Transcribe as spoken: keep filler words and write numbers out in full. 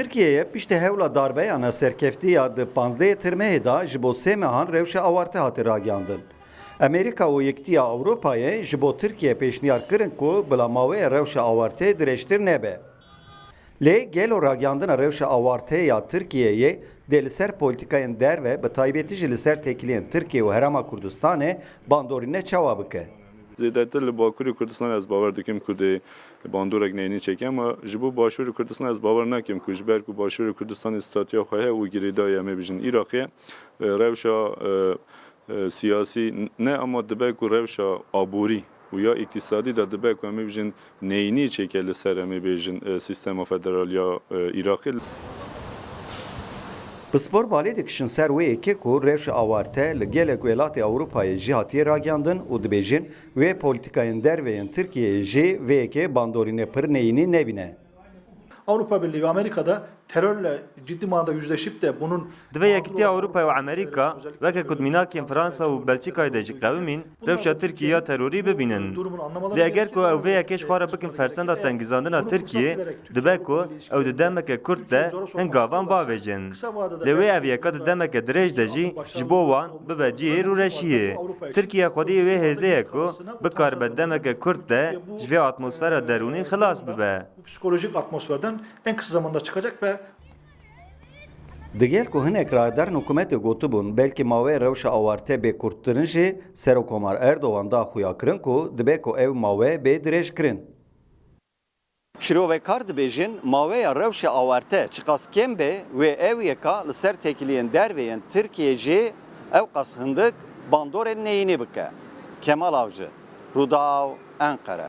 Tirkiyeyê piştî hewla darbeya neserkeftî ya di panzdehê Tirmehê de ji bo sê mehan rewşa awarte hate ragiyandin. Amerîka û Yekîtiya Ewropayê ji bo Tirkiye pêşniyar kirin ku bila maweya rewşa awarte dirêjtir nebe. Lê gelo ragiyandina rewşa awarte ya Tirkiyeyê dê li ser polîtîkayên derve, bi taybetî jî li ser têkiliyên Tirkiye û Herêma Kurdistanê bandorîne çawa bike? Zêdetir li Bakurê Kurdistanê ez bawer dikim ku dê bandorek neyînî çêke, ama ji bo Başûrê Kurdistanê ez bawer nakim ku ji ber ku Başûrê Kurdistanê statûya xwe heye û girêdayî, em ê bijin, Iraqê, e, rewşa, e, e, siyasî ne, ama dibe ku rewşa aborî û ya îktisadî de dibe ku em ê bijin neyînî çêke li ser, em ê bêjin, e, sîstema federal ya, e, Iraqê. Pispor balê dikişin ser wê yekê ku rewşa awarte li gelek welatê Ewropayê jî hatiye ragiyandin û dibêjin wê polîtîkayên derve yên Tirkiyeyê jî vê yekê bandorînê pir neyînî nebîne. Avrupa Birliği ve Amerika'da terörle ciddi manada yüzleşip de bunun Divê Yekîtiya Ewropa û Amerîka, weke ku di mînakên Fransa û Belçîkayê de jî qewimîn, rewşa Tirkiye ya terorî bibînin. Lê eger ku ew vê yekê ji xwe re bikin fersenda tengizandina Tirkiye, dibe ku ew di demeke kurt de hin gavan bavêjin. Lê wê ev yeka di demeke dirêj de jî ji bo wan bibe cihê rûreşiyê. Tirkiye xwediyê wê hêzê ye ku bikaribe demeke kurt de ji vê atmosfera derûnî xilas bibe. Bu psikolojik atmosferden en kısa zamanda çıkacak ve Digel ku hinek rayedarên hikûmetê gotibûn, belkî maweya rewşa awarte bê kurtkirin jî, Serokkomar Erdogan da xuyakirin ku dibe ku ev mawe bê dirêjkirin. Şîrovekar dibêjin, maweya rewşa awarte çiqas kêm be, wê ew yeka li ser têkiliyên derve yên Tirkiyê jî ewqas hindik bandorên neyînî bike. Kemal Avcı, Rûdaw, Enqere.